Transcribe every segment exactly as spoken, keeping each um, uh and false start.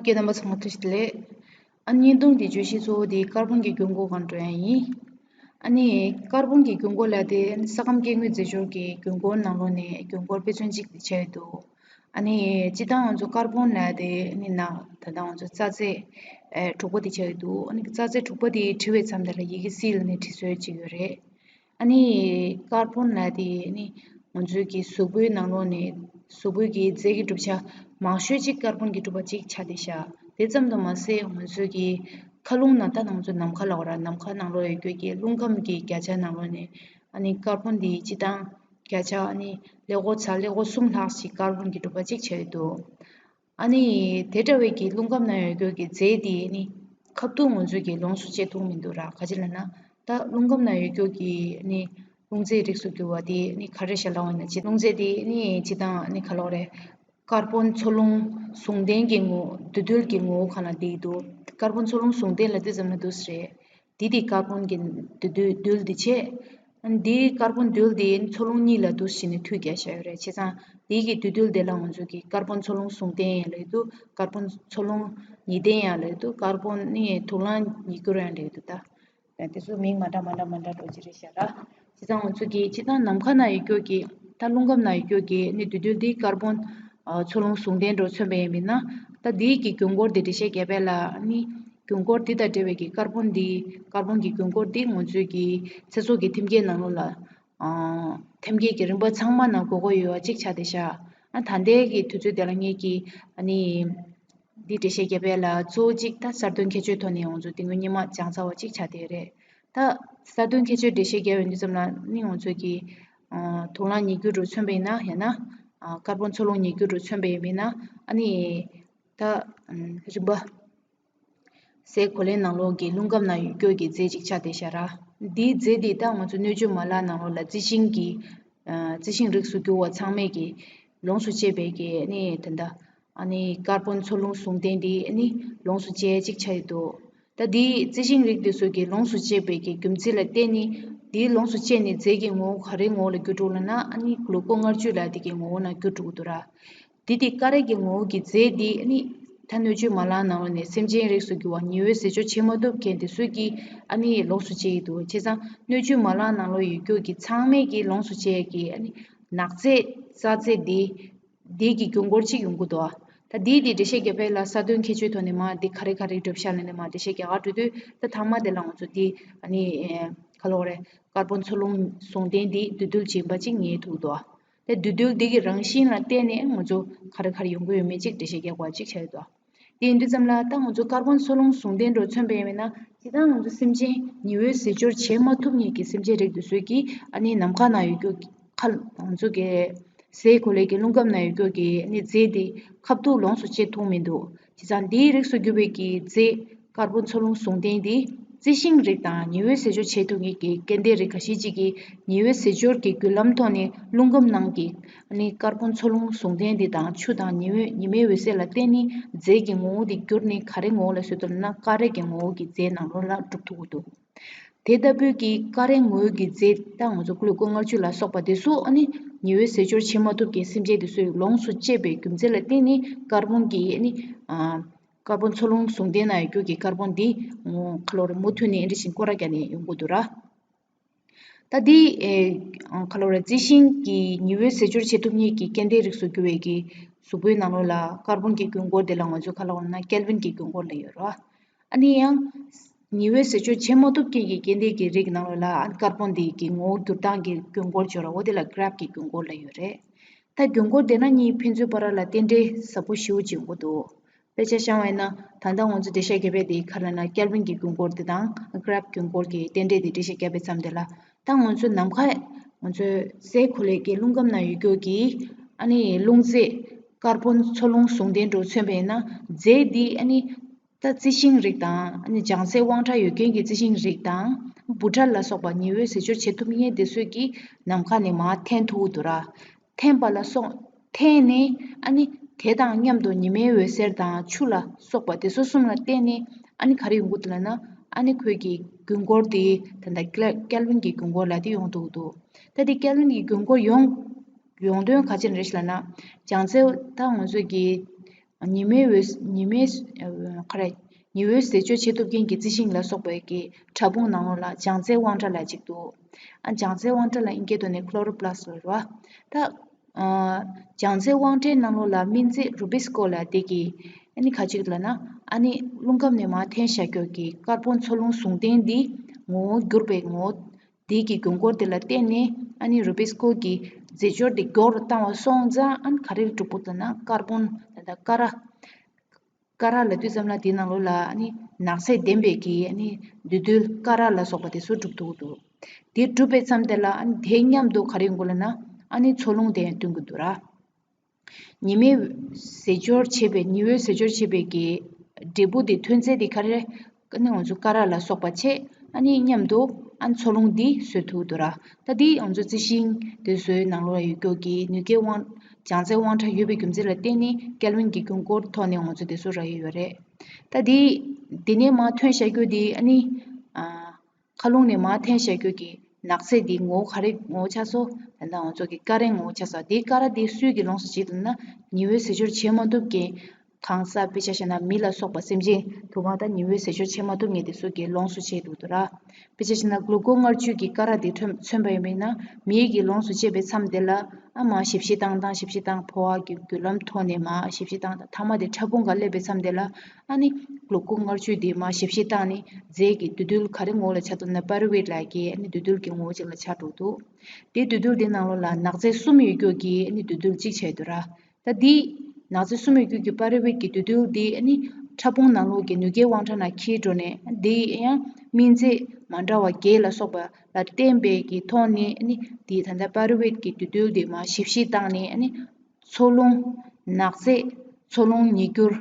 སྐྱེ་རྣམ་པ་ཚང་མ་ཐུགས་རྗེ་ཆེ། ཨ་ནི་བརྙན་ཐུང་འདི་བརྗོད་གཞི་གཙོ་བོ་དེ་ཀར་བོན་གྱི་དགོས་མཁོ་སྒང་འགྲོ་ཡ་ཡིན། ཨ་ནི་ཀར་བོན་གྱི་དགོས་མཁོ་ལབ་དེ་ས་ཁམས་སྐྱེ་དངོས་རྫས་སྦྱོར་གྱི་དགོས་མཁོ་ནང་ལོགས་ནས་དགོས་མཁོ་དཔེ་མཚོན་གཅིག་དེ་ཆགས་ཡོད་འདུག་ཨ་ནི་སྤྱིར་བཏང་ང་ཚོ་ཀར་བོན་ལབ་དེ་ཨ་ནི་ན་ད་ལྟ་ང་ཚོ་རྩ་རྫས་ཨེ་དྲུག་པ་དེ་ཆགས་ཡོད་འདུག་ཨ་ནི་རྩ་རྫས་དྲུག་པ་དེ་བྲིས་པའི་མཚམས་དེ་ལ་ཡི་གེ་སི་ལ་ནས་བྲིས་སྲོལ་ཅིག་ཡོད་རེད། ཨ་ནི་ཀར་བོན་ལབ་དེ་ནི་ང་ཚོའི་གི་གཟུགས་པོའི་ནང་ལོགས་ནས་གཟུགས་པོའི་གི་རྫས་ཀྱི་གྲུབ་ཆ་མང་ཤོས་ཅིག་ཀར་བོན་གྱིས་གྲུབ་པ་ཅིག་ཆགས་བསྡད་ཤག་དེ་ཙམ་དུ་མ་ཟད་ང་ཚོའི་གི་མཁའ་རླུང་ནང་ད་ང་ཚོ་ནམ་མཁའ་ལབ་དགོས་ར། ནམ་མཁའ་ནང་ལོགས་ཡོད་རྒྱུ་གི་རླུང་ཁམས་ཀྱི་བརྒྱ་ཆ་ནང་ལོགས་ནས་ཨ་ནི་ཀར་བོན་དེ་སྤྱིར་བཏང་བརྒྱ་ཆ་ཨ་ནི་ཀླད་ཀོར་ཚ་ཀླད་ཀོར་གསུམ་ལྷག་ཅིག་ཀར་བོན་གྱིས་གྲུབ་པ་ཅིག་ཆགས་ཡོད་འདུག་ཨ་ནི་དེ་འདྲ་བའི་གི་རླུང་ཁམས་ནང་ཡོད་རྒྱུ་གི་རྫས་དེ་ནི་ཁ་ཐུག་ང་ཚོས་གི་ལོངས་སུ་སྤྱད་ཐུབ་མི་འདུག་ར། ག་ཅི་ལབ་ན་ད་རླུང་ཁམས་ནང་ཡོད་རྒྱུ་གི་ནི་རླུང་རྫས་རིགས་སུ་གྱུར་པ་དེ་ནི་ག་རེ་ཤ་ལབ་པ་ཡིན་ན་ཅི་རླུང་རྫས་དེ་ནི་ཅི་དང་ནི་ག་ལབ་རེད། ཀར་བོན་འཚོ་རླུང་ཟུང་ལྡན་གྱི་ངོ་བོ་འདུས་རྡུལ་གྱི་ངོ་བོ་གང་ལ་བསྡད་འདུག་ཀར་བོན་འཚོ་རླུང་ཟུང་ལྡན་ལབ་དུས་ཙམ་ན་འདུག་སེ་རེད། འདི་དེ་ཀར་བོན་གྱི་འདུས་རྡུལ་འདུས་རྡུལ་དེ་བྱས། འདིའི་ཀར་བོན་རྡུལ་དེ་འཚོ་རླུང་གཉིས་ལ་འདུས་བྱས་ནས་མཐུད་རྒྱག་བཞག་ཡོད་རེད། བྱས་ཙང་འདི་གི་འདུས་རྡུལ་དེ་ལ་ང་ཚོ་གི་ཀར་བོན་འཚོ་རླུང་ཟུང་ལྡན་ཡང་ལབ་ཀྱི་འདུག་ཀར་བོན་འཚོ་རླུང་ཉིས་ལྡན་ཡང་ལབ་ཀྱི་འདུག་ཀར་བོན་ནི་དུག་རླངས་ཉིས་གྱུར་ཡང་ལབ་ཀྱི་འདུག་ད་དེ་ཚོ་མིང་མ་འདྲ་མ་འདྲ་མ་འདྲ་འགྲོ་གི་རེད་ཤག་ར། བྱས་ཙང་ང་ཚོ་གི་སྤྱིར་བཏང་ནམ་མཁའ་ནང་ཡོད་རྒྱུ་གི་ད་རླུང་ཁམས་ནང་ཡོད་རྒྱུ་གི་ནི་འདུས་རྡུལ་འདི་ཀར་བོན་འཚོ་རླུང་ཟུང་ལྡན་འདྲ་མཚོན་པ་ཡིན་ན། ད་འདིའི་གི་དགོས་མཁོ་དེ་འགྲེལ་བཤད་རྒྱག་པ་ལ་ནི་དགོས་མཁོ་འདི་དང་འབྲེལ་བའི་གི་ཀར་བོན་འདི་ཀར་བོན་གྱི་དགོས་མཁོ་འདི་ང་ཚོའི་གི་ཚེ་སྲོག་གི་ཐེམ་སྐས་ནང་ལོགས་ལ་ཨ་ཐེམ་སྐས་ཀྱི་རིམ་པ་ཚང་མ་ནང་དགོས་མཁོ་ཡོད་པ་གཅིག་ཆགས་བསྡད་ཤག་ཨ་ད་ལྟའི་གི་དུས་ཚོད་དེ་ལ་ངེད་ཀྱིས་ཨ་ནི་འདི་འགྲེལ་བཤད་རྒྱག་པ་ལ་གཙོ་བོ་གཅིག་ད་གསར་གཏོད་ཁྱད་ཆོས་ཐོག་ནས་ང་ཚོ་དེ་སྔོན་སྔོན་མ་སྦྱངས་ཚར་བ་གཅིག་ཆགས་བསྡད་རེད། ད་གསར་གཏོད་ཁྱད་ཆོས་འགྲེལ་བཤད་རྒྱག་ཡོང་དུས་ཙམ་ལ་ནི་ང་ཚོ་གི་ཨ་དུག་རླངས་ཉིས་གྱུར་འདྲ་མཚོན་པ་ཡིན་ན། ཡང་ན་ཨ་ཀར་བོན་འཚོ་རླུང་ཉིས་གྱུར་འདྲ་མཚོན་པ་ཡིན་ན། ཨ་ནི་ད་ཨ་རིམ་པ་སའི་གོ་ལའི་ནང་ལོགས་ཀྱི་རླུང་ཁམས་ནང་ཡོད་རྒྱུ་གི་རྫས་ཅིག་ཆགས་བསྡད་ཤག་ར། འདིའི་རྫས་འདི་ད་ང་ཚོ་སྣོད་བཅུད་མ་ལག་ནང་ལོགས་ལ་རྩི་ཤིང་གི་ཨ་རྩི་ཤིང་རིགས་སུ་གྱུར་པ་ཚང་མས་ཀྱི་ལོངས་སུ་སྤྱད་པའི་གི་ནི་ད་ལྟ་ཨ་ནི་ཀར་བོན་འཚོ་རླུང་ཟུང་ལྡན་འདི་ནི་ལོངས་སུ་སྤྱད་ཅིག་ཆགས་ཡོད་འདུག་ད་འདིའི་རྩི་ཤིང་རིགས་འདི་ཚོ་གི་ལོངས་སུ་སྤྱད་པའི་གི་རྒྱུ་མཚན་ལ་བརྟེན་ནས་འདིའི་ལོངས་སུ་སྤྱད་ནས་རྫས་ཀྱི་ངོ་བོ་ག་རེའི་ངོ་བོ་ལ་འགྱུར་འགྲོ་ལབ་ན། ཨ་ནི་གློ་ཀོ་མངར་ཆུ་ལབ་དེ་གི་ངོ་བོ་ནང་འགྱུར་འགྲོ་གི་འདུག་ར། འདི་དེ་ཀ་ར་གི་ངོ་བོ་གི་རྫས་འདི་ཨ་ནི་ད་སྣོད་བཅུད་མ་ལག་ནང་ལོགས་ནས་སེམས་ཅན་རིགས་སུ་གྱུར་པ་ཉི་འོད་ཟས་སྦྱོར་བྱེད་མ་ཐུབ་མཁན་དེ་ཚོ་གི་ཨ་ནི་ལོངས་སུ་སྤྱད་ཀྱི་འདུག་བྱས་ཙང་སྣོད་བཅུད་མ་ལག་ནང་ལོགས་ཡོད་རྒྱུ་གི་ཚང་མས་ཀྱི་ལོངས་སུ་སྤྱད་ཀྱི་ཨ་ནི་ནག་རྫས་རྩ་རྫས་འདི་འདི་གི་དགོས་མཁོ་གཅིག་ཡོང་གི་འདུག་ད་འདི་དེ་འགྲེལ་བཤད་རྒྱག་པ་ལ་གསར་གཏོད་ཁྱད་ཆོས་ཐོག་ནས་མ་འདི་ག་རེ་ག་རེ་གྲུབ་ཤག་ལབ་ནས་མ་འགྲེལ་བཤད་རྒྱག་ག་འགྲོ་དུས། ད་ཐ་མ་དེ་ལ་ང་ཚོ་འདི་ཨ་ནི་ཨེ་ག་ལབ་དགོས་རེད། ཀར་བོན་འཚོ་རླུང་ཟུང་ལྡན་འདི་འདུས་རྡུལ་གཅིག་ཡིན་པ་གཅིག་ངེས་ཐུབ་འདུག་དེ་འདུས་རྡུལ་འདི་གི་རང་བཞིན་ལ་བརྟེན་ནས་ང་ཚོ་ག་རེ་ག་རེ་ཡོང་གི་ཡོད་མེད་ཅིག་འགྲེལ་བཤད་རྒྱག་པ་ཅིག་བྱ་ཡི་འདུག་དེ་ཡིན་དུས་ཙམ་ལ་ད་ང་ཚོ་ཀར་བོན་འཚོ་རླུང་ཟུང་ལྡན་འདྲ་མཚོན་པ་ཡིན་ན། སྤྱིར་བཏང་ང་ཚོ་སེམས་ཅན་ཉི་འོད་ཟས་སྦྱོར་བྱེད་མ་ཐུབ་མཁན་གྱི་སེམས་ཅན་རིགས་དེ་ཚོས་ཀྱིས་ཨ་ནི་ནམ་མཁའ་ནང་ཡོད་རྒྱུ་ཁ་ང་ཚོ་གི་སའི་གོ་ལའི་གི་རླུང་ཁམས་ནང་ཡོད་རྒྱུ་གི་ཨ་ནི་རྫས་དེ་ཁ་ཐུག་ལོངས་སུ་སྤྱད་ཐུབ་མི་འདུག་བྱས་ཙང་འདིའི་རིགས་སུ་གྱུར་པའི་གི་རྫས་ཀར་བོན་འཚོ་རླུང་ཟུང་ལྡན་འདི་རྩི་ཤིང་རིགས་དང་ཉི་འོད་ཟས་སྦྱོར་བྱེད་ཐུབ་མཁན་གྱི་སྐྱེ་ལྡན་རིགས་ཁ་ཤས་ཅིག་གིས་ཉི་འོད་ཟས་སྦྱོར་གྱི་བརྒྱུད་ལམ་ཐོག་ནས་རླུང་ཁམས་ནང་གི་ཨ་ནི་ཀར་བོན་འཚོ་རླུང་ཟུང་ལྡན་འདི་དང་ཆུ་དང་ཉི་འོད་ཉི་མའི་འོད་ཟེར་ལ་བརྟེན་ནས་རྫས་ཀྱི་ངོ་བོ་འདི་བསྒྱུར་ནས་ག་རེ་ངོ་བོ་ལ་བཟོས་ཐུབ་ན། ཀ་ར་གི་ངོ་བོ་གི་རྫས་ནང་ལོགས་ལ་གྲུབ་ཐུབ་ཀྱི་འདུག་དེ་ལྟ་བུའི་གི་ཀ་རའི་ངོས་ཀྱི་རྫས་ད་ང་ཚོ་ཀླུ་ཀོ་མངར་ཆུ་ལ་སོགས་པ་དེ་ཚོ་ཨ་ནི་ཉི་འོད་ཟས་སྦྱོར་བྱེད་མ་ཐུབ་མཁན་སེམས་ཅན་དེ་ཚོས་ལོངས་སུ་སྤྱད་པའི་རྒྱུ་མཚན་ལ་བརྟེན་ནས་ཀར་བོན་གྱི་ཨ་ནི་ཨ་ཀར་བོན་འཚོ་རླུང་ཟུང་ལྡན་ན་ཡོད་རྒྱུ་གི་ཀར་བོན་འདི་ཁ་ལོ་རེ་མུ་མཐུད་ནས་ཨེ་འདྲ་བཞིན་སྐོར་ར་རྒྱག་ནས་ཡོང་གི་འདུག་ར། ད་འདི་ཨེ་ཁ་ལོ་རེ་རྩི་ཤིང་གི་ཉི་འོད་ཟས་སྦྱོར་བྱེད་ཐུབ་མཁན་གྱི་སྐྱེ་ལྡན་རིགས་སུ་གྱུར་བའི་གི་གཟུགས་པོའི་ནང་ལོགས་ལ་ཀར་བོན་གྱི་དགོས་མཁོ་དེ་ལ་ང་ཚོས་ཁ་ལོ་རེ་ན་ཀེལ་ཝིན་གྱི་དགོས་མཁོ་ལ་ཡོད་ར། ཨ་ནི་ཡང་ཉི་འོད་ཟས་སྦྱོར་བྱེད་མ་ཐུབ་མཁན་གྱི་སྐྱེ་ལྡན་གྱི་རིགས་ནང་ལོགས་ལ་ཨ་ཀར་བོན་དེ་གི་ངོ་བོ་འགྱུར་སྟངས་ཀྱི་དགོས་མཁོར་སྦྱོར་བ་དེ་ལ་གྷ་རབ་ཀྱི་དགོས་མཁོ་ལ་ཡོད་རེད། ད་དགོས་མཁོ་དེ་ན་གཉིས་ཕན་ཚུན་བར་ལ་རྟེན་འབྲེལ་ཟབ་པོ་ཞེ་པོ་ཅིག་ཡོང་གི་འདུག་དཔེ་ཆ་བཞག་པ་ཡིན་ན་ད་ལྟ་ང་ཚོ་འགྲེལ་བཤད་རྒྱག་པའི་དེ་ག་ལབ་ན་ཀེལ་ཝིན་གྱི་དགོས་མཁོ་དེ་དང་གྷ་རབ་དགོས་མཁོ་གི་རྟེན་འབྲེལ་དེ་འགྲེལ་བཤད་རྒྱག་པའི་མཚམས་དེ་ལ། ད་ང་ཚོ་ནམ་མཁའ་ང་ཚོའི་སའི་གོ་ལའི་གི་རླུང་ཁམས་ནང་ཡོད་རྒྱུ་གི་ཨ་ནི་རླུང་རྫས་ཀར་བོན་འཚོ་རླུང་ཟུང་ལྡན་འདྲ་མཚོན་པ་ཡིན་ན། རྫས་འདི་ཨ་ནི་ད་རྩི་ཤིང་རིགས་དང་ཨ་ནི་ལྗང་སའི་དབང་ཕྲ་ཡོད་མཁན་གྱི་རྩི་ཤིང་རིགས་དང་འབུ་ཕྲ་ལ་སོགས་པ་ཉི་འོད་ཟས་སྦྱོར་བྱེད་ཐུབ་མཁན་དེ་ཚོས་ཀྱིས་ནམ་མཁའ་ནས་མར་འཐེན་ཐུབ་ཀྱི་འདུག་ར། འཐེན་པ་ལ་སོགས་འཐེན་ནས་ཨ་ནི་དེ་དང་མཉམ་དུ་ཉི་མའི་འོད་ཟེར་དང་ཆུ་ལ་སོགས་པ་དེ་ཚོ་གསུམ་ལ་བརྟེན་ནས་ཨ་ནི་ག་རེ་ཡོང་གི་འདུག་ལབ་ན། ཨ་ནི་ཁོའི་གི་དགོས་མཁོ་དེ་ད་ལྟ་ཀེལ་ཀེལ་ཝིན་གྱི་དགོས་མཁོ་ལབ་དེ་ཡོང་ཐུབ་ཀྱི་འདུག་ད་དེ་ཀེལ་ཝིན་གྱི་དགོས་མཁོ་ཡོང་ཡོང་དོན་ག་ཅི་རེད་ལབ་ན། ལྗང་རྩི་ད་ང་ཚོ་གི་ ཉི་མའི་འོད། ཉི་མའི། ག་རེ། ཉི་འོད་ཟེར་སྦྱོར་བྱེད་ཐུབ་མཁན་གྱི་རྩི་ཤིང་ལ་སོགས་པའི་གི་ཕྲ་ཕུང་ནང་ལོགས་ལ་ལྗང་རྫས་དབང་ཕྲ་ལབ་ཅིག་འདུག་ཨ། ལྗང་རྫས་དབང་ཕྲ་ལ་ཨིན་སྐད་ཐོག་ནས་ཁློ་རོ་པ་ལ་སི་ཊི་ཟེར་བ། ད། ཨ། ལྗང་རྫས་དབང་ཕྲའི་ནང་ལོགས་ལ་སྨན་རྫས་རུ་བི་སི་ཀོ་ལབ་དེ་གི། ཨ་ནི་ག་ཅིག་ལབ་ན། ཨ་ནི་རླུང་ཁམས་ནས་མར་འཐེན་བཞག་རྒྱུ་གི་ཀར་བོན་འཚོ་རླུང་ཟུང་ལྡན་འདི་ངོ་བོ་འགྱུར་བའི་ངོ་བོ། དེ་གི་དགོས་མཁོ་དེ་ལ་བརྟེན་ནས། ཨ་ནི་རུ་བི་སི་ཀོ་གི་རྫས་སྦྱོར་དེ་མགྱོགས་རུ་བཏང་བ་སོང་ཙང་། ཨ་ནི་ག་རེ་འགྲུབ་ཀྱི་འདུག་ན། ཀར་བོན། ད་ལྟ་ཀ་ར། ཀ་ར་ལབ་དུས་ཙམ་ལ་དེའི་ནང་ལོགས་ལ་ཨ་ནི་ནག་རྫས་ལྡན་པའི་གི། ཨ་ནི་འདུས་རྡུལ་ཀ་ར་ལ་སོགས་པ་དེ་ཚོ་འགྲུབ་ཐུབ་ཀྱི་འདུག་དེ་འགྲུབ་པའི་མཚམས་དེ་ལ། ཨ་ནི་དེ་མཉམ་དུ་ག་རེ་ཡོང་གི་ལབ་ན། ཨ་ནི་འཚོ་རླུང་དེ་ཡང་བསྟུན་གྱི་འདུག་ར། ཉི་མའི་ཟེར་སྦྱོར་བྱེད་པའི། ཉི་འོད་ཟེར་སྦྱོར་བྱེད་པའི་གི་འབྲས་བུ་དེ་ཐོན་རྫས་དེ་ག་རེ། ཨ་ནི་ང་ཚོ་ཀ་ར་ལ་སོགས་པ་བྱས། ཨ་ནི་མཉམ་དུ། ཨ་ནི་འཚོ་རླུང་འདི་བཟོ་ཐུབ་འདུག་ར། ད་འདི་ང་ཚོ་རྩི་ཤིང་དེ་ཚོའི་ནང་ལོགས་ཡོད་རྒྱུ་གི་ནུས་རྒྱུའི་དབང་། ལྗང་རྫས་དབང་ཕྲ་ཡོད་པའི་རྒྱུ་མཚན་ལ་བརྟེན་ནས་ཀེལ་ཝིན་གྱི་དགོས་མཁོར་ཐོག་ནས་ང་ཚོ་དེ་ཚོ་རག་གི་ཡོད་རེད། ད་འདི། འདི་ནས་མར་ཐོན་བཞག་རྒྱུ་འདི། ཨ་ནི། ཨ། མཁའ་རླུང་ནས་མར་འཐེན་བཞག་རྒྱུ་གི་ནག་རྫས་འདི་ངོ་བོ་ག་རེ་ངོ་བོ་ཆགས་སོང་། ད་ལྟ་ང་ཚོ་གི་ཀ་རའི་ངོ་བོ་ཆགས་སོང་། དེ་ཀ་ར་དེ་སུས་གི་ལོངས་སུ་སྤྱད་འདུག་ན། ཉི་འོད་ཟེར་སྦྱོར་བྱེད་མ་ཐུབ་མཁན་གང་ཟག། དཔེ་ཆ་བཞག་ན་མི་ལ་སོགས་པ་སེམས་ཅན་དུ་མ། ད་ཉི་འོད་ཟེར་སྦྱོར་བྱེད་མ་ཐུབ་མཁན་དེ་ཚོ་གི་ལོངས་སུ་སྤྱད་འདུག་འདུག་ར། དཔེ་ཆ་བཞག་ན་གློ་ཀོ་མངར་ཆུ་གི་ཀ་ར་དེ་ཐོན་མཚོན་པ་ཡིན་པ་ཡིན་ན། མིའི་གི་ལོངས་སུ་སྤྱད་པའི་མཚམས་དེ་ལ། ཨ། མར་ཞིབ་བཤེར་བཏང་བཏང་། ཞིབ་བཤེར་བཏང་། ཕོ་བ་གི་བརྒྱུད་ལམ་ཐོག་ནས་མར་ཞིབ་བཤེར་བཏང་། ཐ་མ་དེ་ཕྲ་ཕུང་སྒང་སླེབས་པའི་མཚམས་དེ་ལ། ཨ་ནི་གློ་ཀོ་མངར་ཆུ་དེ་མར་ཞིབ་བཤེར་བཏང་ནས་རྫས་ཀྱི་འདུས་རྡུལ་ག་རེ་ངོ་བོ་ལ་ཆགས་འདུག་ན། པ་རུ་ཝེཊ་ལབ་ཀྱི། ཨ་ནི་འདུས་རྡུལ་གྱི་ངོ་བོ་ཅིག་ལ་ཆགས་འགྲོ་འདུག་དེ་འདུས་རྡུལ་དེ་ནང་ལོགས་ལ་ནག་རྫས་གསུམ་ཡོད་རྒྱུ་གི། ཨ་ནི་འདུས་རྡུལ་གཅིག་ཆགས་འདུག་ར། ད་འདི་ནག་རྫས་གསུམ་ཡོད་རྒྱུ་གི་པ་རུ་ཝེཊ་གི་འདུས་རྡུལ་དེ། ཨ་ནི་ཕྲ་ཕུང་ནང་ལོགས་ཀྱི་ནུས་རྒྱུའི་དབང་ཕྲ་ནང་འཁྱེར་འགྲོ་ནས། དེ་ཡང་སྨན་རྫས་མ་འདྲ་བ་བརྒྱད་ལ་སོགས་པ་ལ་བརྟེན་པའི་གི་ཐོག་ནས། ཨ་ནི་དེ་ད་ལྟ་པ་རུ་ཝེཊ་གི་འདུས་རྡུལ་དེ་མར་ཞིབ་བཤེར་བཏང་ནས། ཨ་ནི་འཚོ་རླུང་། ནག་རྫས། འཚོ་རླུང་ཉིས་འགྱུར།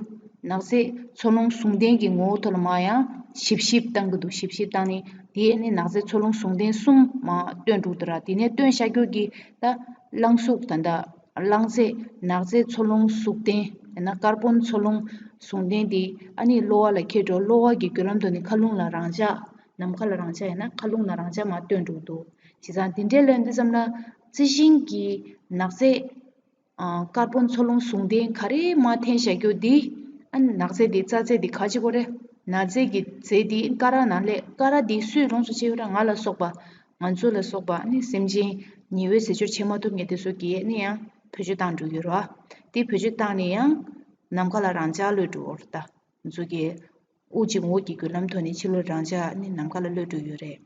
ནག་རྫས་འཚོ་རླུང་ཟུང་ལྡན་གྱི་ངོ་བོ་ཐོག་ལ་མར་ཡང་ཞིབ་བཤེར་བཏང་གི་འདུག་ཞིབ་བཤེར་བཏང་ནས་དེ། ཨ་ནི་ནག་རྫས་འཚོ་རླུང་ཟུང་ལྡན་གསུམ་མར་བཏོན་འགྲོ་འདུག་ར། དེ་ནས་བཏོན་བཞག་རྒྱུ་གི་ད་རླངས་གཟུགས། ད་ལྟ་རླངས་རྫས། ནག་རྫས་འཚོ་རླུང་ཟུང་ལྡན། ཡང་ན་ཀར་བོན་འཚོ་རླུང་ཟུང་ལྡན་དེ། ཨ་ནི་གློ་བ་ལ་འཁྱེར་འགྲོ། གློ་བ་གི་བརྒྱུད་ལམ་ཐོག་ནས་མཁའ་རླུང་ལ་རང་འཇགས། ནམ་མཁའ་ལ་རང་འཇགས། ཡང་ན་མཁའ་རླུང་ལ་རང་འཇགས་མར་བཏོན་འགྲོ་འདུག་བྱས་ཙང་དེ་འདྲའི་ལབ་དུས་ཙམ་ལ། རྩི་ཤིང་གི་ནག་རྫས། ཨ། ཀར་བོན་འཚོ་རླུང་ཟུང་ལྡན་ག་རེ་མར་འཐེན་བཞག་རྒྱུ་འདི། ཨ་ནི་ནག་རྫས་འདི་རྩ་རྫས་འདི་ག་ཅི་གོ་རེད། ནག་རྫས་ཀྱི་རྫས་འདི་ཀ་ར་ནང་སླེབས། ཀ་ར་འདི་སུས་ལོངས་སུ་སྤྱད་ཡོད་ར། ང་ལ་སོགས་པ། ང་ཚོ་ལ་སོགས་པ། ཨ་ནི་སེམས་ཅན། ཉི་འོད་ཟེར་སྦྱོར་བྱེད་མ་ཐུབ་མཁན་དེ་ཚོ་གིས། ཨ་ནི་ཡང་བེད་སྤྱོད་བཏང་འགྲོ་གི་ཡོད་རེད་བ། དེ་བེད་སྤྱོད་བཏང་ནས་ཡང་ནམ་མཁའ་ལ་རང་འཇགས་གློད་འགྲོ་གི་ཡོད་རེད་ད། ང་ཚོ་གི་དབུགས་འབྱིན་རྔུབ་ཀྱི་བརྒྱུད་ལམ་ཐོག་ནས་ཕྱི་ལོགས་རང་འཇགས། ཨ་ནི་ནམ་མཁའ་ལ་གློད་འགྲོ་གི་ཡོད་རེད།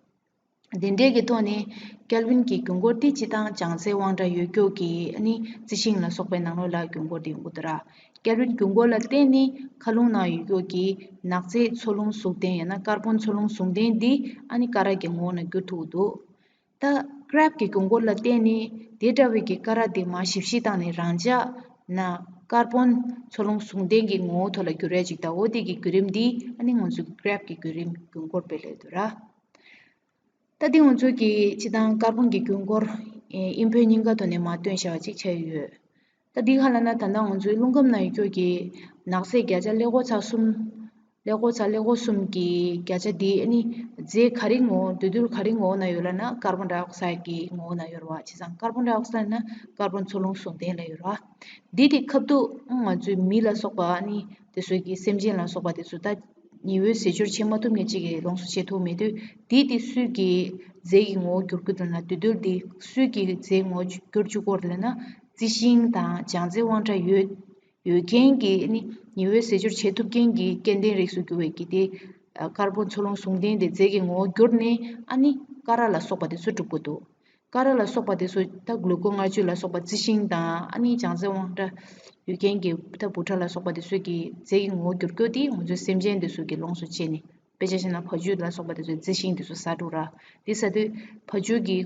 དེ་འདྲའི་གི་ཐོག་ནས་ཀེལ་ཝིན་གྱི་རྒྱུན་འཁོར་དེ་སྤྱིར་བཏང་ལྗང་རྫས་དབང་ཕྲ་ཡོད་རྒྱུ་གི། ཨ་ནི་རྩི་ཤིང་ལ་སོགས་པའི་ནང་ལོགས་ལ་རྒྱུན་འཁོར་དེ་ཡོང་གི་འདུག་ར། ཀེལ་ཝིན་རྒྱུན་འཁོར་ལ་བརྟེན་ནས་མཁའ་རླུང་ནང་ཡོད་རྒྱུ་གི་ནག་རྫས་འཚོ་རླུང་ཟུང་ལྡན། ཡང་ན་ཀར་བོན་འཚོ་རླུང་ཟུང་ལྡན་འདི། ཨ་ནི་ཀ་ར་གི་ངོ་བོ་ནང་འགྱུར་ཐུབ་ཀྱི་འདུག་ད་ཀྲེབ་ཀྱི་རྒྱུན་འཁོར་ལ་བརྟེན་ནས་དེ་འདྲ་བའི་གི་ཀ་ར་དེ་མར་ཞིབ་བཤེར་བཏང་ནས་རང་འཇགས་ན་ཀར་བོན་འཚོ་རླུང་ཟུང་ལྡན་གྱི་ངོ་བོ་ཐོག་ལ་འགྱུར་རེ་ཅིག་ད། འོ་དེ་གི་བརྒྱུད་རིམ་འདི། ཨ་ནི་ང་ཚོ་གི་ཀྲེབ་ཀྱི་བརྒྱུད་རིམ་རྒྱུན་འཁོར་དཔེ་ལབ་འདུག་ར། ད་འདི་ང་ཚོ་གི་སྤྱིར་བཏང་ཀར་བོན་གྱི་རྒྱུན་འཁོར། ཨེ། དབྱིན་བོད་གཉིས་ཀ་ཐོག་ནས་མར་བཏོན་བཞག་པ་ཅིག་ཆགས་ཡོད། ད་འདི་ག་ལབ་ན། ད་ལྟ་ང་ཚོའི་རླུང་ཁམས་ནང་ཡོད་རྒྱུ་གི་ནག་རྫས་བརྒྱ་ཆ་ཀླད་ཀོར་ཚེག་གསུམ། ཀླད་ཀོར་ཚེག་ཀླད་ཀོར་གསུམ་གྱི་བརྒྱ་ཆ་འདི། ཨ་ནི་རྫས་ག་རེ་ངོ་བོ། འདུས་རྡུལ་ག་རེ་ངོ་བོ་ནང་ཡོད་ལབ་ན། ཀར་བོན་ཌའི་ཨོག་སའིཌ་གི་ངོ་བོ་ནང་ཡོད་རེད་བ། བྱས་ཙང་ཀར་བོན་ཌའི་ཨོག་སའིཌ་ན་ཀར་བོན་འཚོ་རླུང་ཟུང་ལྡན་ལབ་ཡོད་རེད་བ། འདི་དེ་ཁ་ཐུག་ང་ཚོའི་མི་ལ་སོགས་པ། ཨ་ནི་དེ་ཚོ་གི་སེམས་ཅན་ལ་སོགས་པ་དེ་ཚོ་ད་ཉི་འོད་ཟེར་སྦྱོར་བྱེད་མ་ཐུབ་མཁན་ཅིག་གིས་ལོངས་སུ་སྤྱད་ཐུབ་མེད་དུས། དེ་དེ་སུས་ཀྱི་རྫས་ཀྱི་ངོ་བོ་འགྱུར་གྱི་འདུག་ན། འདུས་རྡུལ་དེ་སུས་ཀྱི་རྫས་ངོ་བོ་འགྱུར་བཅུག་གི་ཡོད་རེད་ལབ་ན། རྩི་ཤིང་དང་ལྗང་རྫས་དབང་ཕྲ་ཡོད་ཡོད་མཁན་གྱི། ཨ་ནི་ཉི་འོད་ཟེར་སྦྱོར་བྱེད་ཐུབ་མཁན་གྱི་སྐྱེ་ལྡན་རིགས་སུ་གྱུར་བའི་གི་དེ། ཀར་བོན་འཚོ་རླུང་ཟུང་ལྡན་དེ་རྫས་ཀྱི་ངོ་བོ་འགྱུར་ནས། ཨ་ནི་ཀ་ར་ལ་སོགས་པ་དེ་ཚོ་གྲུབ་ཀྱི་འདུག་ཀ་ར་ལ་སོགས་པ་དེ་ཚོ་ད་གློ་ཀོ་མངར་ཆུ་ལ་སོགས་པ་རྩི་ཤིང་དང་། ཨ་ནི་ལྗང་རྫས་དབང་ཕྲ་ཡོད་མཁན་གྱི་ད་འབུ་ཕྲ་ལ་སོགས་པ་དེ་ཚོ་གི་རྫས་ཀྱི་ངོ་བོ་འགྱུར་རྒྱུ་དེ་ང་ཚོའི་སེམས་ཅན་དེ་ཚོ་གིས་ལོངས་སུ་སྤྱད་ནས། དཔེ་ཆ་བཞག་ན་ཕ་ཆུ་ལ་སོགས་པ་དེ་ཚོས་རྩི་ཤིང་དེ་ཚོ་ཟ་འགྲོ་ར། དེ་ཟ་དུས་ཕ་ཆུ་གི་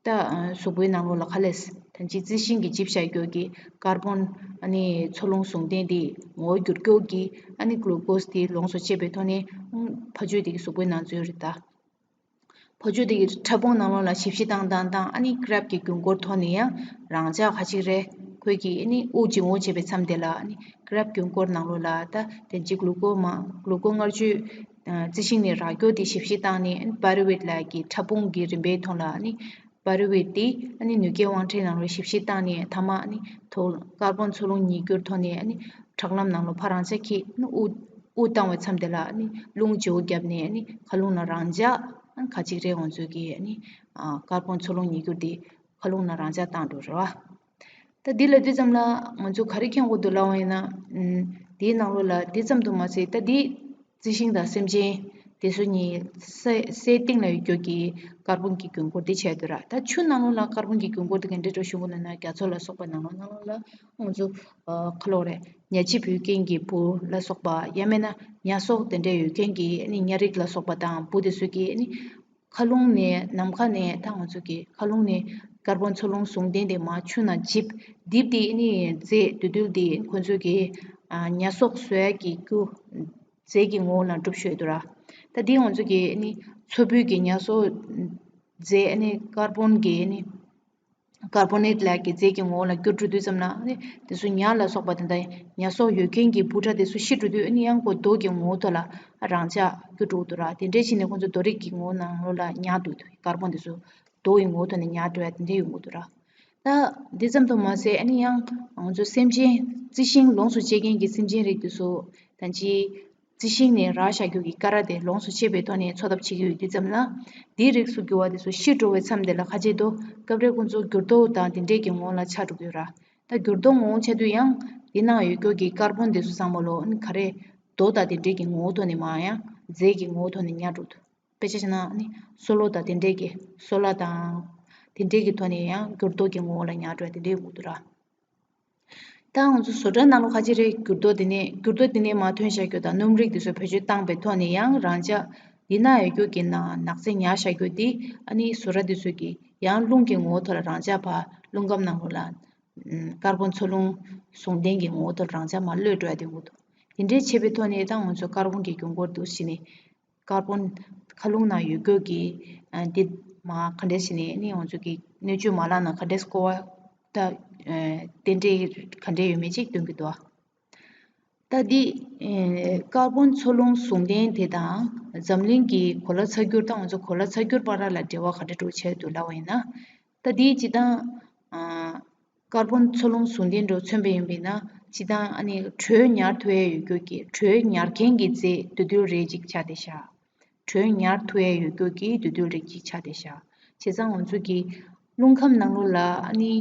ད་གཟུགས་པོའི་ནང་ལོགས་ལ་ག་ལས། ད་ཅི་རྩི་ཤིང་གིས་འཇིབ་བཞག་རྒྱུ་གི་ཀར་བོན། ཨ་ནི་འཚོ་རླུང་ཟུང་ལྡན་དེ་ངོ་བོ་འགྱུར་རྒྱུ་གི། ཨ་ནི་གློ་ཀོས་དེ་ལོངས་སུ་སྤྱད་པའི་ཐོག་ནས། ཨང་། ཕ་ཆུ་དེ་གི་གཟུགས་པོའི་ནང་འཛུལ་རེད་ད། ཕ་ཆུ་དེ་གི་ཕྲ་ཕུང་ནང་ལོགས་ལ་ཞིབ་བཤེར་བཏང་བཏང་བཏང་། ཨ་ནི་ཀྲེབ་ཀྱི་རྒྱུན་འཁོར་ཐོག་ནས་ཡང་རང་འཇགས་ཁ་ཅིག་རེད། ཁོས་ཀྱིས་ཨ་ནི་དབུགས་འབྱིན་རྔུབ་བྱེད་པའི་མཚམས་དེ་ལ། ཨ་ནི་ཀྲེབ་རྒྱུན་འཁོར་ནང་ལོགས་ལ་ད་དེ་ཅི་གློ་ཀོ་མ། གློ་ཀོ་མངར་ཆུ། ཨ། རྩི་ཤིང་ནས་རག་རྒྱུ་དེ་ཞིབ་བཤེར་བཏང་ནས། ཨ་ནི་པ་རུ་ཝེཊ་ལབ་ཀྱི་ཕྲ་ཕུང་གི་རིམ་པའི་ཐོག་ལ། ཨ་ནི་ པར་ཝེ་ཊི་དེ་ཨ་ནི་ནུས་སྐྱེལ་དབང་ཁྲིད་ནང་ལ་ཞིབ་བཤེར་བཏང་ནས་མཐའ་མ་ཨ་ནི་ཐོག་ཀར་བོན་འཚོ་རླུང་ཉིས་འགྱུར་ཐོག་ནས་ཨ་ནི་ཁྲག་ལམ་ནང་ལ་ཕར་རང་འཇགས་ཁྱེར་ཨ་ནི་དབུགས་དབུགས་བཏང་བའི་མཚམས་དེ་ལ་ཨ་ནི་རླུང་བརྗེ་བོ་བརྒྱབ་ནས་ཨ་ནི་མཁའ་རླུང་ལ་རང་འཇགས་ཨ་ནི་ཁ་ཅིག་རེ་ང་ཚོས་ཀྱི་ཨ་ནི་ཀར་བོན་འཚོ་རླུང་ཉིས་འགྱུར་དེ་མཁའ་རླུང་ལ་རང་འཇགས་བཏང་འགྲོ་རེད་བ། ད་འདི་ལབ་དུས་ཙམ་ལ་ང་ཚོ་ག་རེ་མཁྱེན་དགོས་འདུག་ལབ་པ་ཡིན་ན། ཨམ། དེའི་ནང་ལོགས་ལ་དེ་ཙམ་དུ་མ་ཟད་ད་འདི་རྩི་ཤིང་དང་སེམས་ཅན་དེ་ཚོ་གཉིས་སའི་སའི་སྟེང་ལ་ཡོད་རྒྱུ་གི་ཀར་བོན་གྱི་རྒྱུན་འཁོར་དེ་བྱས་འདུག་ར། ད་ཆུ་ནང་ལོགས་ལ་ཀར་བོན་གྱི་རྒྱུན་འཁོར་དེ་ག་འདྲས་འགྲོ་ཞུ་དགོས་ན་ན་རྒྱ་མཚོ་ལ་སོགས་པ་ནང་ལོགས་ནང་ལོགས་ལ་ང་ཚོ་ཨ་ཁ་ལོ་རེ་ཉ་ལྕིབས་ཡོད་མཁན་གྱི་བུ་ལ་སོགས་པ་ཡང་མིན་ན་ཉ་གསོག་དེ་འདྲས་ཡོད་མཁན་གྱི་ཨ་ནི་ཉ་རིགས་ལ་སོགས་པ་དང་བུ་དེ་ཚོ་གི་ཨ་ནི། མཁའ་རླུང་ནས་ནམ་མཁའ་ནས་ད་ང་ཚོ་གི་མཁའ་རླུང་ནས་ཀར་བོན་འཚོ་རླུང་ཟུང་ལྡན་དེ་མར་ཆུ་ནང་འཇིབ་རྡིབ་དེ་ཨ་ནི་རྫས་དེ་དུས་དེ་ཁོ་ཚོ་གི་ཨ་ཉ་གསོག་བཟོ་ཡ་གི་རྒྱུ་རྫས་ཀྱི་ངོ་བོ་ལ་གྲུབ་ཤོས་འདུག་ར། ད་དེ་ང་ཚོ་གི་ཨ་ནི་མཚོ་བོད་ཀྱི་ཉ་གསོག་རྫས་ཨ་ནི་ཀར་བོན་གྱི་ཨ་ནི། ཀར་བོ་ནེཊ་ལབ་ཀྱི་རྫས་ཀྱི་ངོ་བོ་ལ་འགྱུར་འགྲོ་དུས་ཙམ་ན་ཨ་ནི་དེ་ཚོ་ཉ་ལ་སོགས་པ་དེ་འདྲ་ཉ་གསོག་ཡོད་མཁན་གྱི་འབུ་ཕྲ་དེ་ཚོ་ཤི་འགྲོ་དུས་ཨ་ནི་ཡང་ཁོ་རྡོ་གི་ངོ་བོ་ཐོག་ལ་རང་འཇགས་འགྱུར་འགྲོ་འདུག་ར། དེ་འདྲའི་ཕྱིན་ནས་ཁོ་ཚོ་རྡོ་རིགས་ཀྱི་ངོ་བོ་ནང་ལོགས་ལ་ཉར་འདུག་ཀར་བོན་དེ་ཚོ་རྡོ་ཡི་ངོ་བོ་ཐོག་ནས་ཉར་འགྲོ་ཡ་དེ་འདྲ་ཡོང་གི་འདུག་ར། ད་འདི་ཙམ་དུ་མ་ཟད་ཨ་ནི་ཡང་ང་ཚོ་སེམས་ཅན་རྩི་ཤིང་ལོངས་སུ་སྤྱད་མཁན་གྱི་སེམས་ཅན་རིགས་དེ་ཚོ་ད་ཅི། རྩི་ཤིང་ནས་རག་བཞག་རྒྱུ་གི་ཀ་ར་དེ་ལོངས་སུ་སྤྱད་པའི་ཐོག་ནས་འཚོ་ཐབས་བྱེད་ཀྱི་ཡོད་དུས་ཙམ་ལ། འདིའི་རིགས་སུ་གྱུར་བ་དེ་ཚོ་ཤི་འགྲོ་བའི་མཚམས་དེ་ལ་ཁ་ཆེ་དོ་སྐབས་རེ་ཁོ་ཚོ་འགྱུར་རྡོ་དང་དེ་འདྲས་ཀྱི་ངོ་བོ་ལ་ཆགས་འགྲོ་གི་ཡོད་ར། ད་འགྱུར་རྡོ་ངོ་བོ་ཆགས་དུས་ཡང་འདི་ནང་ཡོད་རྒྱུ་གི་ཀར་བོན་དེ་ཚོ་ཚང་མ་ལོ་ཨ་ནི་ག་རེ་རྡོ་དང་དེ་འདྲས་ཀྱི་ངོ་བོ་ཐོག་ནས་མ་ཡང་རྫས་ཀྱི་ངོ་བོ་ཐོག་ནས་ཉར་འགྲོ་འདུག་དཔེ་ཆ་བཞག་ན་ཨ་ནི་སོ་ལོ་དང་དེ་འདྲས་ཀྱི་སོ་ལ་དང་དེ་འདྲས་ཀྱི་ཐོག་ནས་ཡང་འགྱུར་རྡོ་གི་ངོ་བོ་ལ་ཉར་འགྲོ་ཡ་དེ་འདྲས་ཡོང་གི་འདུག་ར། ད་ང་ཚོ་བཟོ་གྲྭ་ནང་ལ་ཁ་ཅིག་རེ་འགྱུར་རྡོ་དེ་ནས་འགྱུར་རྡོ་དེ་ནས་མར་ཐོན་བཞག་རྒྱུ་དང་སྣུམ་རིགས་དེ་ཚོ་བེད་སྤྱོད་བཏང་པའི་ཐོག་ནས་ཡང་རང་འཇགས་འདི་ན་ཡོད་རྒྱུ་གི་ནང་ནག་རྫས་ཉར་བཞག་རྒྱུ་དེ་ཨ་ནི་བཟོ་གྲྭ་དེ་ཚོ་གིས་ཡང་རླུང་གི་ངོ་བོ་ཐོག་ལ་རང་འཇགས་ཕར་རླུང་ཁམས་ནང་ལོགས་ལ་ཀར་བོན་འཚོ་རླུང་ཟུང་ལྡན་གྱི་ངོ་བོ་ཐོག་ལ་རང་འཇགས་མར་གློད་འགྲོ་ཡ་དེ་འོང་གི་འདུག་དེ་འདྲའི་བྱས་པའི་ཐོག་ནས་ད་ང་ཚོ་ཀར་བོན་གྱི་རྒྱུན་འཁོར་འདུག་ཟེར་ནས། ཀར་བོན་མཁའ་རླུང་ནང་ཡོད་རྒྱུ་གི་ཨ་འདི་མ་ག་འདྲས་ཟེར་ནས་ནི་ང་ཚོ་གི་སྣོད་བཅུད་མ་ལག་ནང་ག་འདྲས་སྐོར་བ་ད་ཨ་རྟེན་འབྲེལ་ག་འདྲས་ཡོད་མེད་ཅིག་སྟོན་གྱི་འདུག་ད་འདི་ཨ་ཀར་བོན་འཚོ་རླུང་ཟུང་ལྡན་དེ་དང་འཛམ་གླིང་གི་གོ་ལ་ཚ་འགྱུར་དང་ང་ཚོ་གོ་ལ་ཚ་འགྱུར་བར་ལ་འབྲེལ་བ་ག་འདྲས་འགྲོ་བྱས་འདུག་ལབ་པ་ཡིན་ན། ད་འདི་སྤྱིར་བཏང་ཨ། ཀར་བོན་འཚོ་རླུང་ཟུང་ལྡན་འདྲ་མཚོན་པ་ཡིན་པས་ན་སྤྱིར་བཏང་ཨ་ནི་དྲོད་ཉར་ཐུབ་ཡ་ཡོད་རྒྱུ་གི་དྲོད་ཉར་མཁན་གྱི་རྫས་འདུས་རྡུལ་རེ་གཅིག་ཆགས་བསྡད་ཤག་དྲོད་ཉར་ཐུབ་ཡ་ཡོད་རྒྱུ་གི་འདུས་རྡུལ་རེ་གཅིག་ཆགས་བསྡད་ཤག་བྱས་ཙང་ང་ཚོ་གི་རླུང་ཁམས་ནང་ལོགས་ལ་ཨ་ནི་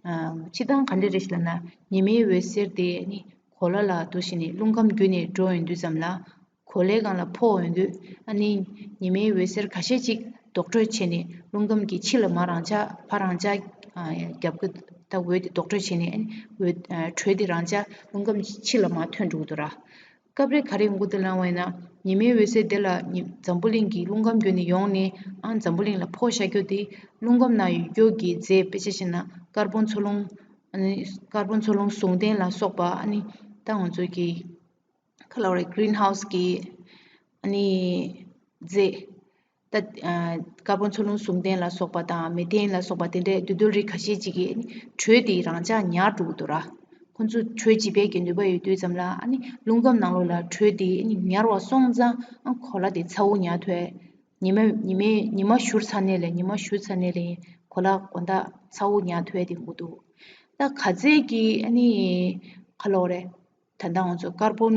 ཨ་སྤྱིར་བཏང་ག་འདྲ་རེད་ཞེ་ལབ་ན་ཉི་མའི་འོད་ཟེར་དེ་ཨ་ནི་གོ་ལ་ལ་འདུག་བྱས་ནས་རླུང་ཁམས་བརྒྱུད་ནས་འགྲོ་ཡོང་དུས་ཙམ་ལ། གོ་ལའི་སྒང་ལ་ཕོག་ཡོང་དུས་ཨ་ནི་ཉི་མའི་འོད་ཟེར་ཁ་ཤས་ཅིག་ལྡོག་འཕྲོ་བྱས་ནས་རླུང་ཁམས་ཀྱི་ཕྱི་ལ་མར་རང་འཇགས་ཕར་རང་འཇགས་རྒྱབ་ཀྱི་ད་འོད་དེ་ལྡོག་འཕྲོ་བྱས་ནས་ཨ་ནི་འོད་དྲོད་དེ་རང་འཇགས་རླུང་ཁམས་ཕྱི་ལ་མར་ཐོན་འགྲོ་གི་འདུག་ར། སྐབས་རེ་ག་རེ་ཡོང་གི་འདུག་ལབ་པ་ཡིན་ན་ཉི་མའི་འོད་ཟེར་དེ་ལ་ཉི་འཛམ་བུ་གླིང་གི་རླུང་ཁམས་བརྒྱུད་ནས་ཡོང་ནས་ཨ་འཛམ་བུ་གླིང་ལ་ཕོག་བཞག་རྒྱུ་དེ་རླུང་ཁམས་ནང་ཡོད་རྒྱུ་གི་རྫས་དཔེ་ཆ་བཞག་ན་ཀར་བོན་འཚོ་རླུང་ཨ་ནི་ཀར་བོན་འཚོ་རླུང་ཟུང་ལྡན་ལ་སོགས་པ་ཨ་ནི་ད་ང་ཚོ་གི་ག་ལབ་རེད། གྷི་རིན་ཧའུ་སི་གི་ཨ་ནི་རྫས། ད་ཀར་བོན་འཚོ་རླུང་ཟུང་ལྡན་ལ་སོགས་པ་དང་མེ་ཐན་ལ་སོགས་པ་དེ་འདྲའི་འདུས་རྡུལ་རིགས་ཁ་ཤས་ཅིག་གིས་ཨ་ནི་དྲོད་དེ་རང་འཇགས་ཉར་འགྲོ་གི་འདུག་ར། ཁོ་ཚོ་དྲོད་འཇིབ་པའི་གི་ནུས་པ་ཡོད་དུས་ཙམ་ལ་ཨ་ནི་རླུང་ཁམས་ནང་ལོགས་ལ་དྲོད་དེ་ཨ་ནི་ཉར་བ་སོང་ཙང་ཨ་གོ་ལ་དེ་ཚ་བོ་ཉར་ཐུབ། ཉི་མ་ཉི་མའི་ཉི་མ་བཞུར་ཚར་ནས་ལས་ཉི་མ་བཞུར་ཚར་ནས་ལས་གོ་ལ་དགོང་དག་ཚ་བོ་ཉར་ཐུབ་ཡ་དེ་འགོ་འདུག་ད་ག་ཚད་ཀྱི་ཨ་ནི་ག་ལབ་རེད། ད་ལྟ་ང་ཚོ་ཀར་བོན་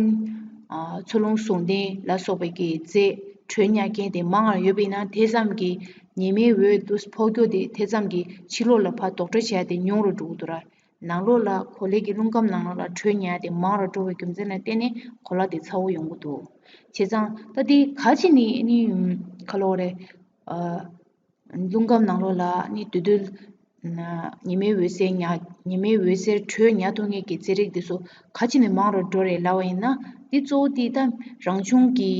ཨ་འཚོ་རླུང་ཟུང་ལྡན་ལ་སོགས་པའི་གི་རྫས་དྲོད་ཉར་མཁན་དེ་མང་བ་ཡོད་པ་ཡིན་ན་དེ་ཙམ་གྱི་ཉི་མའི་འོད་དུ་ཕོག་རྒྱུ་དེ་དེ་ཙམ་གྱི་ཕྱི་ལོགས་ལ་ཕར་ལྡོག་འཕྲོ་བྱས་ཏེ་ཉུང་རུ་འགྲོ་གི་འདུག་ར། ནང་ལོགས་ལ་གོ་ལའི་གི་རླུང་ཁམས་ནང་ལོགས་ལ་དྲོད་ཉར་ཏེ་མང་རུ་འགྲོ་བའི་རྒྱུ་མཚན་ལ་བརྟེན་ནས་གོ་ལ་དེ་ཚ་བོ་ཡོང་གི་འདུག་བྱས་ཙང་ད་དེ་ག་ཅི་ནི་ནི་ག་ལབ་རེད། ཨ། རླུང་ཁམས་ནང་ལོགས་ལ་ནི་འདུས་རྡུལ། ཉི་མའི་འོད་ཟེར་ཉར་ཉི་མའི་འོད་ཟེར་དྲོད་ཉར་ཐུབ་མཁན་གྱི་རྫས་རིགས་དེ་ཚོ་ག་ཅི་ནས་མང་རུ་འགྲོ་རེད་ལབ་པ་ཡིན་ན་འདི་གཙོ་བོ་དེ་ད་རང་བྱུང་གི་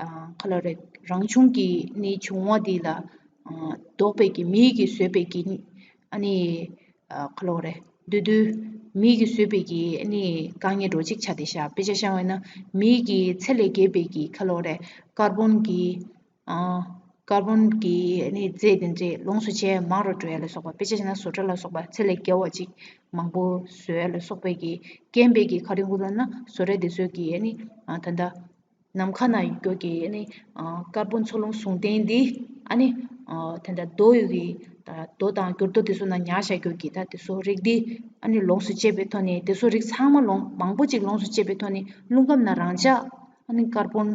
ཨ་ག་ལབ་རེད། རང་བྱུང་གི་ནི་བྱུང་བ་འདི་ལ་ཨ་ལྡོག་པའི་གི་མིའི་གི་བཟོས་པའི་གི་ཨ་ནི་ཨ་ག་ལབ་རེད། འདུས་རྡུལ་མིའི་གི་བཟོས་པའི་གི་ཨ་ནི་དཀའ་ངལ་འདྲ་བོ་ཅིག་ཆགས་བསྡད་ཤག་དཔེ་ཆ་བཞག་པ་ཡིན་ན་མིའི་གི་ཚད་ལས་བརྒལ་བའི་གི་ག་ལབ་རེད། ཀར་བོན་གི་ཨ། ཀར་བོན་གྱི་ཨ་ནི་རྫས་དེ་འདྲས་ལོངས་སུ་སྤྱད་མང་རུ་འགྲོ་ཡ་ལ་སོགས་པ་དཔེ་ཆ་བཞག་ན་བཟོ་གྲྭ་ལ་སོགས་པ་ཚད་ལས་བརྒལ་བ་ཅིག་མང་པོ་བཟོ་ཡ་ལ་སོགས་པའི་གི་རྐྱེན་པས་ཀྱི་ག་རེ་འགོ་ལབ་ན་བཟོ་གྲྭ་དེ་ཚོས་ཀྱི་ཨ་ནི་ཨ་ད་ལྟ་ནམ་མཁའ་ན་ཡོད་རྒྱུ་གི་ཨ་ནི་ཨ་ཀར་བོན་འཚོ་རླུང་ཟུང་ལྡན་འདི་ཨ་ནི་ཨ་ད་ལྟ་རྡོ་ཡི་གི་ རྡོ་དང་འགྱུར་རྡོ་དེ་ཚོ་ནང་ཉར་བཞག་རྒྱུ་གི་ད་དེ་ཚོ་རིགས་འདི་ཨ་ནི་ལོངས་སུ་སྤྱད་པའི་ཐོག་ནས་དེ་ཚོ་རིགས་ཚང་མ་ལོངས་མང་པོ་ཅིག་ལོངས་སུ་སྤྱད་པའི་ཐོག་ནས་རླུང་ཁམས་ནང་རང་འཇགས་ཨ་ནི་ཀར་བོན་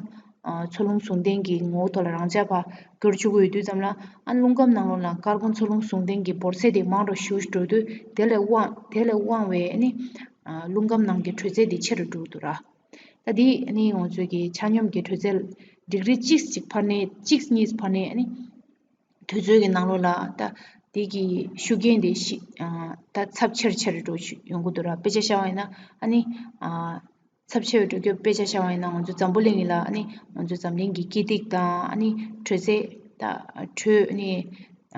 འཚོ་རླུང་ཟུང་ལྡན་གྱི་ངོ་བོ་ཐོག་ལ་རང་འཇགས་པ་འགྱུར་བཅུག་གི་ཡོད་དུས་ཙམ་ལ་ཨ་ནི་རླུང་ཁམས་ནང་ལོགས་ལ་ཀར་བོན་འཚོ་རླུང་ཟུང་ལྡན་གྱི་འབོར་ཚད་དེ་མང་རུ་ཞེ་པོ་ཞིག་འགྲོ་དུས་དེ་ལས་དབང་དེ་ལས་དབང་བའི་ཨ་ནི་རླུང་ཁམས་ནང་གི་དྲོད་ཚད་དེ་ཆེ་རུ་འགྲོ་གི་འདུག་ར། ད་དེ་ཨ་ནི་ང་ཚོའི་གི་ཆ་སྙོམས་ཀྱི་དྲོད་ཚད་ཌིག་རི་གཅིག་གཅིག་འཕར་ནས་གཅིག་གཉིས་འཕར་ནས་ཨ་ནི། དུས་ཚོད་ཀྱི་ནང་ལོགས་ལ་ད་དེ་གི་ཤུགས་རྐྱེན་དེ་ཤི་ཨ་ད་ཚབས་ཆེར་ཆེར་འགྲོ་ཤི་ཡོང་གི་འདུག་ར། དཔེ་ཆ་བཞག་པ་ཡིན་ན་ཨ་ནི་ཨ་ཚབས་ཆེ་བའི་འགྲོ་རྒྱུ་དཔེ་ཆ་བཞག་པ་ཡིན་ན་ང་ཚོ་འཛམ་བུ་གླིང་ལ་ཨ་ནི་ང་ཚོ་འཛམ་གླིང་གི་དཀྱིལ་ཐིག་དང་ཨ་ནི་དྲོད་ཚད་ད་དྲོད་ཨ་ནི་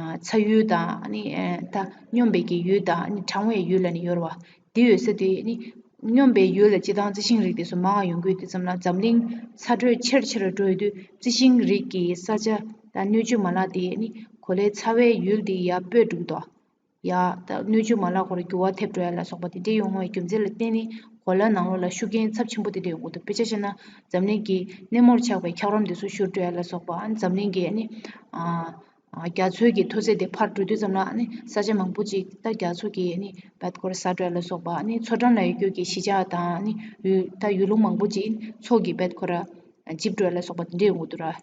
ཨ་ཚ་ཡུལ་དང་ཨ་ནི་ཨ་ད་སྙོམས་པའི་གི་ཡུལ་དང་ཨ་ནི་གྲང་བའི་ཡུལ་ལ་ནི་ཡོད་ར་བ། དེ་ཡོད་ས་དེ་ནི་སྙོམས་པའི་ཡུལ་ལ་སྤྱིར་བཏང་རྩི་ཤིང་རིགས་དེ་ཚོ་མང་བ་ཡོང་གི་ཡོད་དུས་ཙམ་ལ་འཛམ་གླིང་ཚ་དྲོད་ཆེར་ཆེར་འགྲོ་ཡོད་དུས་རྩི་ཤིང་རིགས་ཀྱི་ས་ཆ་དང་སྣོད་བཅུད་མ་ལག་དེ་ནི་གོ་ལའི་ཚ་བའི་ཡུལ་དེ་ཡར་སྤོས་འགྲོ་གི་འདུག་ཡ་ད་སྣོད་བཅུད་མ་ལག་ཁོ་ར་འགྱུར་བ་ཐེབས་འགྲོ་ཡ་ལ་སོགས་པ་དེ་འདྲ་ཡོང་བའི་རྒྱུ་མཚན་ལ་བརྟེན་ནས་གོ་ལ་ནང་ལོགས་ལ་ཤུགས་རྐྱེན་ཚབས་ཆེན་པོ་དེ་འདྲ་ཡོང་གི་འདུག་དཔེ་ཆ་བཞག་ན་འཛམ་གླིང་གི་སྣེ་མོར་ཆགས་པའི་འཁྱགས་རོམ་དེ་ཚོ་བཞུར་འགྲོ་ཡ་ལ་སོགས་པ་ཨ་ནི་འཛམ་གླིང་གི་ཨ་ནི་ཨ། རྒྱ་མཚོའི་གི་མཐོ་ཚད་དེ་འཕར་འགྲོ་དུས་ཙམ་ལ་ཨ་ནི་ས་ཆ་མང་པོ་ཅིག་ད་རྒྱ་མཚོ་གི་ཨ་ནི་རྦད་ཁོ་ར་ཟག་འགྲོ་ཡ་ལ་སོགས་པ་ཨ་ནི་མཚོ་འགྲམ་ལ་ཡོད་རྒྱུ་གི་གཞིས་ཆགས་དང་ཨ་ནི་ཡུལ་ད་ཡུལ་ལུང་མང་པོ་ཅིག་མཚོ་གི་རྦད་ཁོ་ར་འཇིབ་འགྲོ་ཡ་ལ་སོགས་པ་དེ་འདྲ་ཡོང་གི་འདུག་ར།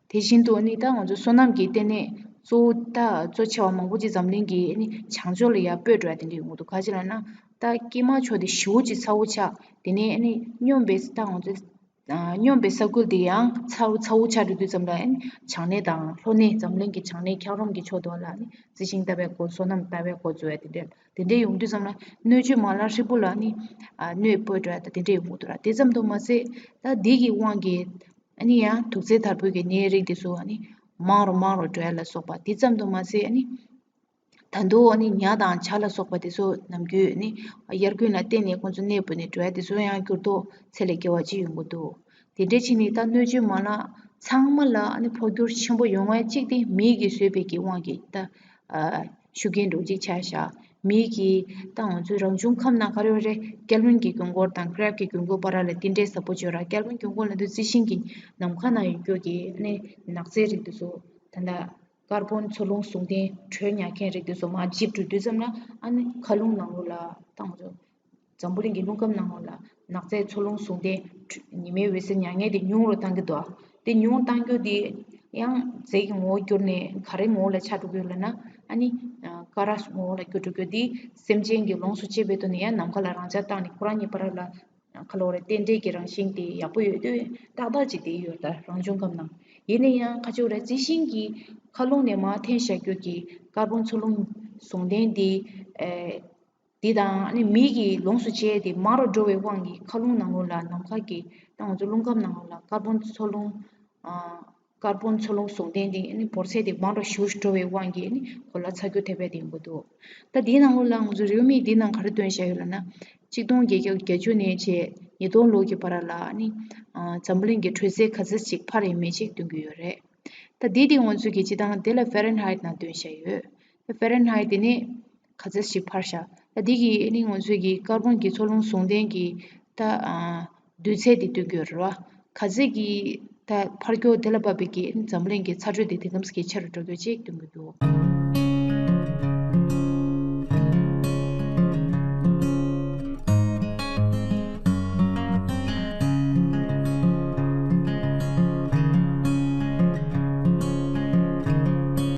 དེ་བཞིན་དུ་ཨ་ནི་ད་ང་ཚོ་སོ་ནམ་གྱི་ལྟེ་གནས་གཙོ་བོ་ད་གཙོ་ཆེ་བ་མང་པོ་ཅིག་འཛམ་གླིང་གི་ཨ་ནི་བྱང་ཕྱོགས་ལ་ཡར་སྤོས་འགྲོ་ཡ་དེ་འདྲ་ཡོང་གི་འདུག་ག་ཅི་ལབ་ན་ད་དཀྱིལ་མ་ཕྱོགས་དེ་ཞེ་པོ་ཅིག་ཚ་པོ་ཆགས་དེ་ནས་ཨ་ནི་སྙོམས་པའི་ད་ང་ཚོ། སྙོམས་པའི་ས་ཁུལ་དེ་ཡང་ཚ་ཚ་པོ་ཆགས་འགྲོ་དུས་ཙམ་ལ་ཨ་ནི་བྱང་སྣེ་དང་ལྷོ་སྣེ་འཛམ་གླིང་གི་བྱང་སྣེ་འཁྱགས་རོམ་གྱི་ཕྱོགས་དེ་ལ་ཨ་ནི་རྩི་ཤིང་བཏབ་པའི་སྐོར་སོ་ནམ་བཏབ་པའི་སྐོར་བཟོ་ཡ་དེ་འདྲ་དེ་འདྲ་ཡོང་དུས་ཙམ་ལ་སྣོད་བཅུད་མ་ལག་ཧྲིལ་པོ་ལ་ཨ་ནི་གནོད་སྤོས་འགྲོ་ཡ་ད་དེ་འདྲ་ཡོང་གི་འདུག་ར། དེ་ཙམ་དུ་མ་ཟད་ད་འདི་གི་དབང་གིས་ཨ་ནི་ཡང་དུག་རྫས་དར་འབུ་གི་ནད་རིགས་དེ་ཚོ་ཨ་ནི་མང་རུ་མང་རུ་འགྲོ་ཡ་ལ་སོགས་པ་དེ་ཙམ་དུ་མ་ཟད་ཨ་ནི། ད་དུང་ཨ་ནི་ཉ་དང་བྱ་ལ་སོགས་པ་དེ་ཚོ་ནམ་རྒྱུན་ནི་དབྱར་དགུན་ལ་བརྟེན་ནས་ཁོང་ཚོ་གནས་སྤོས་ནས་འགྲོ་ཡ་དེ་ཚོ་ཡང་འགྱུར་ལྡོག་ཚད་ལས་བརྒལ་བ་ཅིག་ཡོང་གི་འདུག་དེ་འདྲ་བྱས་ནས་ད་སྣོད་བཅུད་མ་ལག་ཚང་མ་ལ་ཨ་ནི་འཕོ་འགྱུར་ཆེན་པོ་ཡོང་བ་གཅིག་དེ་མི་གིས་བཟོས་པའི་གི་དབང་གིས་ད་ཤུགས་རྐྱེན་འགྲོ་གཅིག་ཆགས་ཤག་མི་གིས་ད་ང་ཚོའི་རང་བྱུང་ཁམས་ནང་ག་རེ་ཡོད་རེད། ཀེལ་ཝིན་གྱི་གྱོན་གོས་དང་ཀྲེབ་ཀྱི་གྱོན་གོས་བར་ལ་དེ་འདྲའི་ཟབ་པོ་བྱོས་ར། ཀེལ་ཝིན་གྱོན་གོས་ལབ་དུས་རྩི་ཤིང་གི་ནམ་མཁའ་ནང་ཡོད་རྒྱུ་གི་ཨ་ནི་ནག་རྫས་རིགས་དེ་ཚོ་ད་ལྟ། ཀར་བོན་འཚོ་རླུང་ཟུང་ལྡན་དྲོད་ཉར་མཁན་རིགས་དེ་ཚོ་མར་འཇིབ་འགྲོ་དུས་ཙམ་ལ་ཨ་ནི་མཁའ་རླུང་ནང་ལོགས་ལ་བཏང་རོགས། འཛམ་བུ་གླིང་གི་རླུང་ཁམས་ནང་ལོགས་ལ་ནག་རྫས་འཚོ་རླུང་ཟུང་ལྡན་དྲོད་ཉི་མའི་འོད་ཟེར་ཉར་མཁན་དེ་ཉུང་རུ་བཏང་གི་འདུག་དེ་ཉུང་བཏང་རྒྱུ་དེ་ཡང་རྫས་ཀྱི་ངོ་བོ་བསྒྱུར་ནས་ག་རེ་ངོ་བོ་ལ་ཆགས་འགྲོ་གི་ཡོད་ལབ་ན་ཨ་ནི་ཀ་ར་ངོ་བོ་ལ་འགྱུར་འགྲོ་གི་ཡོད། དེ་སེམས་ཅན་གྱིས་ལོངས་སུ་སྤྱད་པའི་ཐོག་ནས་ཡང་ནམ་མཁའ་ལ་རང་འཇགས་བཏང་ནས་ཁོ་རང་གཉིས་བར་ལ། ཁ་ལོ་རེ་རྟེན་འབྲེལ་གྱི་རང་བཞིན་དེ་ཡག་པོ་ཡོད་དུས་ཏག་ཏག་ཅིག་དེ་ཡོད་ད་རང་བྱུང་ཁམས་ནང་། ཡིན་ན་ཡང་ཁ་ཕྱོགས་རེ་རྩི་ཤིང་གི་མཁའ་རླུང་ནས་མར་འཐེན་བཞག་རྒྱུ་གི་ཀར་བོན་འཚོ་རླུང་ཟུང་ལྡན་དེ་ཨེ་དེ་དང་ཨ་ནི་མི་གི་ལོངས་སུ་སྤྱད་དེ་མང་རུ་འགྲོ་བའི་དབང་གིས་མཁའ་རླུང་ནང་ལོགས་ལ་ནམ་མཁའ་གི་ད་ང་ཚོ་རླུང་ཁམས་ནང་ལོགས་ལ་ཀར་བོན་འཚོ་རླུང་ཨ། ཀར་བོན་འཚོ་རླུང་ཟུང་ལྡན་དེ་ནི་འབོར་ཚད་དེ་མང་རུ་ཞེ་པོ་ཞིག་འགྲོ་བའི་དབང་གིས་ནི་གོ་ལ་ཚ་རྒྱུ་ཐེབས་པ་དེ་ཡིན་པ་འདུག་ད་དེའི་ནང་ལོགས་ལ་ང་ཚོ་རེའུ་མིག་འདིའི་ནང་ག་རེ་སྟོན་བཞག་ཡོད་ལབ་ན། གཅིག་སྟོང་བརྒྱད་བརྒྱ་བརྒྱད་ཅུ་ནས་བྱས་ཉིས་སྟོང་ལོ་གི་བར་ལ་ནི་འཛམ་བུ་གླིང་གི་དྲོད་ཚད་ག་ཚོད་ཅིག་འཕར་ཡོད་མེད་ཅིག་སྟོན་གྱི་ཡོད་རེད། ད་དེ་དེ་ང་ཚོ་གི་སྤྱིར་བཏང་དེ་ལ་ཧྥ་རན་ཧའེ་ཊི་ནང་སྟོན་བཞག་ཡོད། ཧྥ་རན་ཧའེ་ཊི་དེ་ནི། ག་ཚོད་ཞིག་འཕར་ཤག་ད་འདི་གི་ཨ་ནི་ང་ཚོས་ཀྱི་ཀར་བོན་གྱི་འཚོ་རླུང་ཟུང་ལྡན་གྱི་ད་ཨ་འདུས་ཚད་དེ་སྟོན་གྱི་ཡོད་རེད་བ། ག་ཚོད་ཀྱི་ད་འཕར་མགྱོགས་དེ་ལ་བབས་པའི་གི་འཛམ་གླིང་གི་ཚ་དྲོད་དེ་དེ་ཙམ་ཞིག་ཆེ་རུ་འགྲོ་རྒྱུ་ཅིག་སྟོན་གྱི་འདུག